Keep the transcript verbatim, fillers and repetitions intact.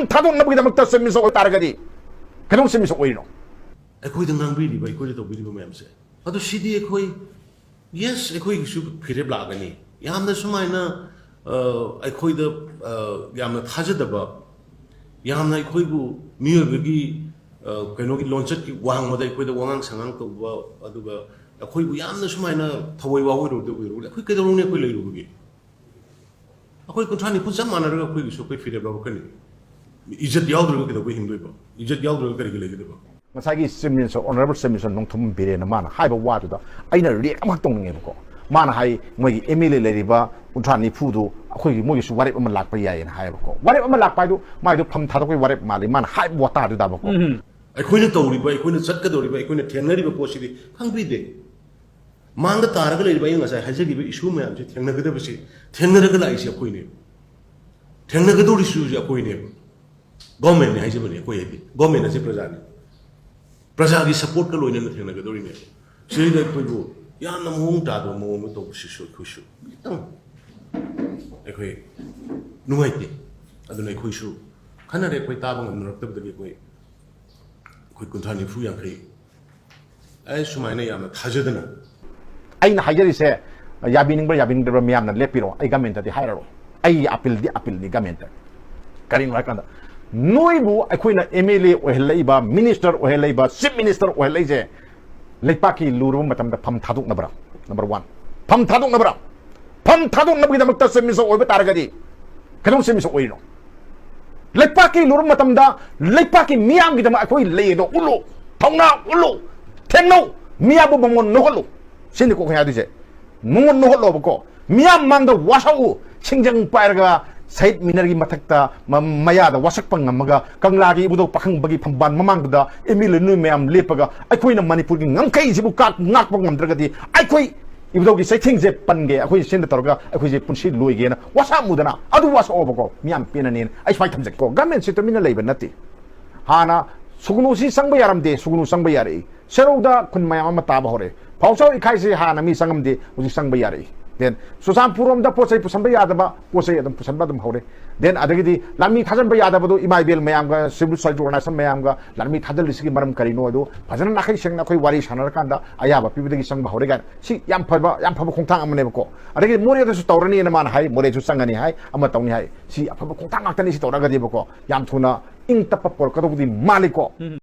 ꯊꯥꯗꯣꯛꯅꯕꯒꯤꯗꯃꯛꯇ chief minister ꯑꯣꯏ ꯇꯥꯔꯒꯗꯤ ꯀꯩꯗꯧ ꯆꯤꯐ ꯃꯤꯅꯤꯁꯇꯔ ꯑꯣꯏꯔꯤꯅꯣ? ꯑꯩꯈꯣꯏꯗ ꯉꯥꯡꯕꯤꯔꯤꯕ, ꯑꯩꯈꯣꯏꯗ ꯇꯧꯕꯤꯔꯤꯕ ꯃꯌꯥꯝꯁꯦ, ꯑꯗꯣ ꯁꯤꯗꯤ ꯑꯩꯈꯣꯏ, ꯌꯦꯁ, ꯑꯩꯈꯣꯏꯒꯤꯁꯨ ꯐꯤꯔꯦꯞ ꯂꯥꯛꯀꯅꯤ꯫ ꯌꯥꯝꯅ ꯁꯨꯃꯥꯏꯅ ꯑ, ꯑꯩꯈꯣꯏꯗ ꯑ, ꯌꯥꯝꯅ ꯊꯥꯖꯗꯕ, ꯌꯥꯝꯅ ꯑꯩꯈꯣꯏꯕꯨ ꯃꯤꯑꯣꯏꯕꯒꯤ ꯑ, ꯀꯩꯅꯣꯒꯤ ꯂꯣꯟꯆꯠꯀꯤ ꯋꯥꯡꯃꯗ ꯑꯩꯈꯣꯏꯗ ꯋꯥꯉꯥꯡ ꯁꯉꯥꯡ ꯇꯧꯕ, ꯑꯗꯨꯒ ꯑꯩꯈꯣꯏꯕꯨ ꯌꯥꯝꯅ ꯁꯨꯃꯥꯏꯅ ꯊꯋꯥꯏ ꯋꯥꯑꯣꯏꯔꯣꯏꯗ ꯑꯣꯏꯔꯣꯏ, ꯑꯩꯈꯣꯏ ꯀꯩꯗꯧꯔꯨꯅꯤ? ꯑꯩꯈꯣꯏ ꯂꯩꯔꯨꯕꯒꯤ ꯑꯩꯈꯣꯏ ꯀꯨꯟꯊ꯭ꯔꯥ ꯅꯤꯐꯨ ꯆꯞ ꯃꯥꯟꯅꯔꯒ ꯑꯩꯈꯣꯏꯒꯤꯁꯨ ꯑꯩꯈꯣꯏ ꯐꯤꯔꯦꯞ ꯂꯧꯔꯛꯀꯅꯤ꯫ ꯏꯖꯠ ꯌꯥꯎꯗ꯭ꯔꯒ ꯀꯩꯗꯧꯕꯩ ꯍꯤꯡꯗꯣꯏꯕ? ꯏꯖꯠ ꯌꯥꯎꯗ꯭ꯔꯒ ꯀꯔꯤꯒꯤ ꯂꯩꯒꯗꯕ? ꯉꯁꯥꯏꯒꯤ chief minister, honourable chief minister Nongthombam ꯕꯤꯔꯦꯟꯅ ꯃꯥꯅ ꯍꯥꯏꯕ ꯋꯥꯗꯨꯗ ꯑꯩꯅ ꯔꯤꯌꯦꯛ ꯑꯃꯈꯛ ꯇꯧꯅꯤꯡꯉꯦꯕꯀꯣ꯫ ꯃꯥꯅ ꯍꯥꯏ, ꯃꯣꯏꯒꯤ ꯑꯦꯝ ꯑꯦꯜ ꯑꯦ ꯂꯩꯔꯤꯕ ꯀꯨꯟꯊ꯭ꯔꯥ ꯅꯤꯐꯨꯗꯨ ꯑꯩꯈꯣꯏꯒꯤ, ꯃꯣꯏꯒꯤꯁꯨ ꯋꯥꯔꯦꯞ ꯑꯃ ꯂꯥꯛꯄ ꯌꯥꯏꯌꯦꯅ ꯍꯥꯏꯌꯦꯕꯀꯣ꯫ ꯋꯥꯔꯦꯞ ꯑꯃ ꯂꯥꯛꯄ ꯍꯥꯏꯗꯨ ꯃꯥꯏꯗꯨ ꯐꯝ ꯊꯥꯗꯣꯛꯄꯒꯤ ꯋꯥꯔꯦꯞ ꯃꯥꯜꯂꯤ, ꯃꯥꯅ ꯍꯥꯏꯕ ꯋꯥꯇꯥꯗꯨꯗꯕꯀꯣ꯫ ꯑꯩꯈꯣꯏꯅ ꯇꯧꯔꯤꯕ, ꯑꯩꯈꯣꯏꯅ ꯆꯠꯀꯗꯧꯔꯤꯕ, ꯑꯩꯈꯣꯏꯅ ꯊꯦꯡꯅꯔꯤꯕ ꯄꯣꯠꯁꯤꯗꯤ ꯈꯪꯕꯤꯗꯦ꯫ ꯃꯥꯡꯗ ꯇꯥꯔꯒ ꯂꯩꯔꯤꯕ ꯑꯩꯅ ꯉꯁꯥꯏ ꯍꯥꯏꯖꯈꯤꯕ ꯏꯁꯨ ꯃꯌꯥꯝꯁꯦ ꯊꯦꯡꯅꯒꯗꯕꯁꯦ, ꯊꯦꯡꯅꯔꯒ ꯂꯥꯛꯏꯁꯦ ꯑꯩꯈꯣꯏꯅꯦꯕ꯫ ꯊꯦꯡꯅꯒꯗꯧꯔꯤꯁꯨ ꯑꯩꯈꯣꯏꯅꯦꯕ꯫ ꯒꯣꯔꯃꯦꯟꯅꯦ ꯍꯥꯏꯖꯕꯅꯦ ꯑꯩꯈꯣꯏ ꯍꯥꯏꯗꯤ꯫ ꯒꯣꯔꯃꯦꯟ ꯑꯁꯤ ꯄ꯭ꯔꯖꯥꯅꯤ꯫ ꯄ꯭ꯔꯖꯥꯒꯤ ꯁꯄꯣꯔꯠꯀ ꯂꯣꯏꯅꯅ ꯊꯦꯡꯅꯒꯗꯧꯔꯤꯅꯦꯕ꯫ ꯁꯤꯗꯩꯗ ꯑꯩꯈꯣꯏꯕꯨ ꯌꯥꯝꯅ ꯃꯑꯣꯡ ꯇꯥꯗꯕ ꯃꯑꯣꯡꯗ ꯇꯧꯕꯁꯤꯁꯨ ꯑꯩꯈꯣꯏꯁꯨ ꯈꯤꯇꯪ ꯑꯩꯈꯣꯏ ꯅꯨꯡꯉꯥꯏꯇꯦ꯫ ꯑꯗꯨꯅ ꯑꯩꯈꯣꯏꯁꯨ ꯈꯟꯅꯔꯦ, ꯑꯩꯈꯣꯏ ꯇꯥꯕ ꯉꯝꯅꯔꯛꯇꯕꯗꯒꯤ ꯑꯩꯈꯣꯏ, ꯑꯩꯈꯣꯏ ꯀꯨꯟꯊ꯭ꯔꯥ, ꯅꯤꯐꯨ, ꯌꯥꯡꯈꯩ ꯑꯩ ꯁꯨꯃꯥꯏꯅ ꯌꯥꯝꯅ ꯊꯥꯖꯗꯅ꯫ ꯑꯩꯅ ꯍꯥꯏꯖꯔꯤꯁꯦ, ꯌꯥꯕꯤꯅꯤꯡꯕ꯭ꯔꯥ ꯌꯥꯕꯤꯅꯤꯡꯗꯕ꯭ꯔꯥ ꯃꯤꯌꯥꯝꯅ ꯂꯦꯞꯄꯤꯔꯣ, ꯑꯩ ꯒꯃꯦꯟꯇꯗꯤ ꯍꯥꯏꯔꯔꯣꯏ꯫ ꯑꯩꯒꯤ ꯑꯄꯤꯜꯗꯤ ꯑꯄꯤꯜꯅꯤ ꯒꯃꯦꯟꯇ꯫ ꯀꯔꯤꯒꯤꯅꯣ ꯍꯥꯏꯔꯀꯥꯟꯗ, ꯅꯣꯏꯕꯨ ꯑꯩꯈꯣꯏꯅ ꯑꯦꯝ ꯑꯦꯜ ꯑꯦ ꯑꯣꯏꯍꯜꯂꯛꯏꯕ, ꯃꯤꯅꯤꯁꯇꯔ ꯑꯣꯏꯍꯜꯂꯛꯏꯕ, ꯆꯤꯐ ꯃꯤꯅꯤꯁꯇꯔ ꯑꯣꯏꯍꯜꯂꯛꯏꯁꯦ ꯂꯩꯄꯥꯛꯀꯤ ꯂꯨꯔꯕ ꯃꯇꯝꯗ ꯐꯝ ꯊꯥꯗꯣꯛꯅꯕ꯭ꯔꯥ? Number one. ꯐꯝ ꯊꯥꯗꯣꯛꯅꯕ꯭ꯔꯥ? ꯐꯝ ꯊꯥꯗꯣꯛꯅꯕꯒꯤꯗꯃꯛꯇ ꯆꯤꯐ ꯃꯤꯅꯤꯁꯇꯔ ꯑꯣꯏꯕ ꯇꯥꯔꯒꯗꯤ ꯀꯩꯗꯧ ꯆꯤꯐ ꯃꯤꯅꯤꯁꯇꯔ ꯑꯣꯏꯔꯤꯅꯣ? ꯂꯩꯄꯥꯛꯀꯤ ꯂꯨꯔꯕ ꯃꯇꯝꯗ ꯂꯩꯄꯥꯛꯀꯤ ꯃꯤꯌꯥꯝꯒꯤꯗꯃꯛ ꯑꯩꯈꯣꯏ ꯂꯩ ꯑꯗꯣ ꯎꯠꯂꯨ, ꯊꯧꯅꯥ ꯎꯠꯂꯨ, ꯊꯦꯡꯅꯧ, ꯃꯤꯌꯥꯝꯕꯨ ꯃꯉꯣꯟ ꯅꯣꯛꯍꯜꯂꯨ꯫ ꯁꯤꯅꯤꯀꯣ ꯑꯩꯈꯣꯏ ꯍꯥꯏꯗꯣꯏꯁꯦ꯫ ꯃꯉꯣꯟ ꯅꯣꯛꯍꯜꯂꯣꯕꯀꯣ꯫ ꯃꯤꯌꯥꯝ ꯃꯥꯡꯗ ꯋꯥꯁꯛꯎ꯫ ꯁꯤꯡꯖꯪ ꯄꯥꯏꯔꯒ ꯁꯍꯤꯗ ꯃꯤꯅꯔꯒꯤ ꯃꯊꯛꯇ ꯃ-, ꯃꯌꯥꯗ ꯋꯥꯁꯛꯄ ꯉꯝꯃꯒ ꯀꯪꯂꯥꯒꯤ ꯏꯕꯨꯙꯧ ꯄꯥꯈꯪꯕꯒꯤ ꯐꯝꯕꯥꯜ ꯃꯃꯥꯡꯗꯨꯗ ꯑꯦꯝ ꯑꯦꯜ ꯑꯦ ꯅꯣꯏ ꯃꯌꯥꯝ ꯂꯦꯞꯄꯒ ꯑꯩꯈꯣꯏꯅ ꯃꯅꯤꯄꯨꯔꯒꯤ ꯉꯝꯈꯩꯁꯤꯕꯨ ꯀꯥꯛ-, ꯉꯥꯛꯄ ꯉꯝꯗ꯭ꯔꯒꯗꯤ ꯑꯩꯈꯣꯏ ꯏꯕꯨꯙꯧꯒꯤ ꯆꯩꯊꯦꯡꯁꯦ ꯄꯟꯒꯦ, ꯑꯩꯈꯣꯏ ꯁꯤꯟꯗ ꯇꯧꯔꯒ ꯑꯩꯈꯣꯏꯁꯦ ꯄꯨꯟꯁꯤ ꯂꯣꯏꯒꯦꯅ ꯋꯥꯁꯛꯑꯝꯃꯨꯗꯅ꯫ ꯑꯗꯨ ꯋꯥꯁꯛꯑꯣꯕꯀꯣ, ꯃꯤꯌꯥꯝ ꯄꯦꯟꯅꯅꯦꯅ ꯑꯩ ꯁ꯭ꯋꯥꯏ ꯊꯝꯖꯒꯦꯀꯣ꯫ ꯒꯃꯦꯟꯁꯤ ꯇꯨꯃꯤꯟꯅ ꯂꯩꯕ ꯅꯠꯇꯦ꯫ ꯍꯥꯟꯅ ꯁꯨꯒꯅꯨꯁꯤ ꯆꯪꯕ ꯌꯥꯔꯝꯗꯦ, ꯁꯨꯒꯅꯨ ꯆꯪꯕ ꯌꯥꯔꯛꯏ꯫ ꯁꯦꯔꯧꯗ ꯈꯨꯟ ꯃꯌꯥꯝ ꯑꯃ ꯇꯥꯕ ꯍꯧꯔꯛꯑꯦ꯫ ꯐꯥꯎꯆꯥꯎ ꯏꯈꯥꯏꯁꯤ ꯍꯥꯟꯅ ꯃꯤ ꯆꯪꯉꯝꯗꯦ, ꯍꯧꯖꯤꯛ ꯆꯪꯕ ꯌꯥꯔꯛꯏ꯫ Then ꯆꯨꯔꯆꯥꯟꯄꯨꯔ ꯔꯣꯝꯗ ꯄꯣꯠ ꯆꯩ ꯄꯨꯁꯟꯕ ꯌꯥꯗꯕ, ꯄꯣꯠ ꯆꯩ ꯑꯗꯨꯝ ꯄꯨꯁꯟꯕ ꯑꯗꯨꯝ ꯍꯧꯔꯦ꯫ Then ꯑꯗꯒꯤꯗꯤ ꯂꯥꯟꯃꯤ ꯊꯥꯖꯤꯟꯕ ꯌꯥꯗꯕꯗꯨ, ꯏꯃꯥ ꯏꯕꯦꯜ ꯃꯌꯥꯝꯒ, civil society organization ꯃꯌꯥꯝꯒ ꯂꯥꯟꯃꯤ ꯊꯥꯖꯤꯜꯂꯤꯁꯤꯒꯤ ꯃꯔꯝ ꯀꯔꯤꯅꯣ, ꯑꯗꯨ ꯐꯖꯅ ꯅꯥꯈꯩ ꯁꯦꯡꯅ ꯑꯩꯈꯣꯏ ꯋꯥꯔꯤ ꯁꯥꯟꯅꯔꯀꯥꯟꯗ ꯑꯌꯥꯕ ꯄꯤꯕꯗꯒꯤ ꯆꯪꯕ ꯍꯧꯔꯦ ꯀꯥꯏꯅ꯫ ꯁꯤ ꯌꯥꯝ ꯐꯕ, ꯌꯥꯝ ꯐꯕ ꯈꯣꯡꯊꯥꯡ ꯑꯃꯅꯦꯕꯀꯣ꯫ ꯑꯗꯒꯤ ꯃꯣꯔꯦꯗꯁꯨ ꯇꯧꯔꯅꯤꯅ ꯃꯥꯅ ꯍꯥꯏ, ꯃꯣꯔꯦꯁꯨ ꯆꯪꯉꯅꯤ ꯍꯥꯏ, ꯑꯃ ꯇꯧꯅꯤ ꯍꯥꯏ꯫ ꯁꯤ ꯑꯐꯕ ꯈꯣꯡꯊꯥꯡ ꯉꯥꯛꯇꯅꯤ꯫ ꯁꯤ ꯇꯧꯔꯒꯗꯤꯕꯀꯣ, ꯌꯥꯝ ꯊꯨꯅ ꯏꯪ ꯇꯞꯄ ꯄꯣꯔꯛꯀꯗꯧꯕꯗꯤ ꯃꯥꯜꯂꯤꯀꯣ꯫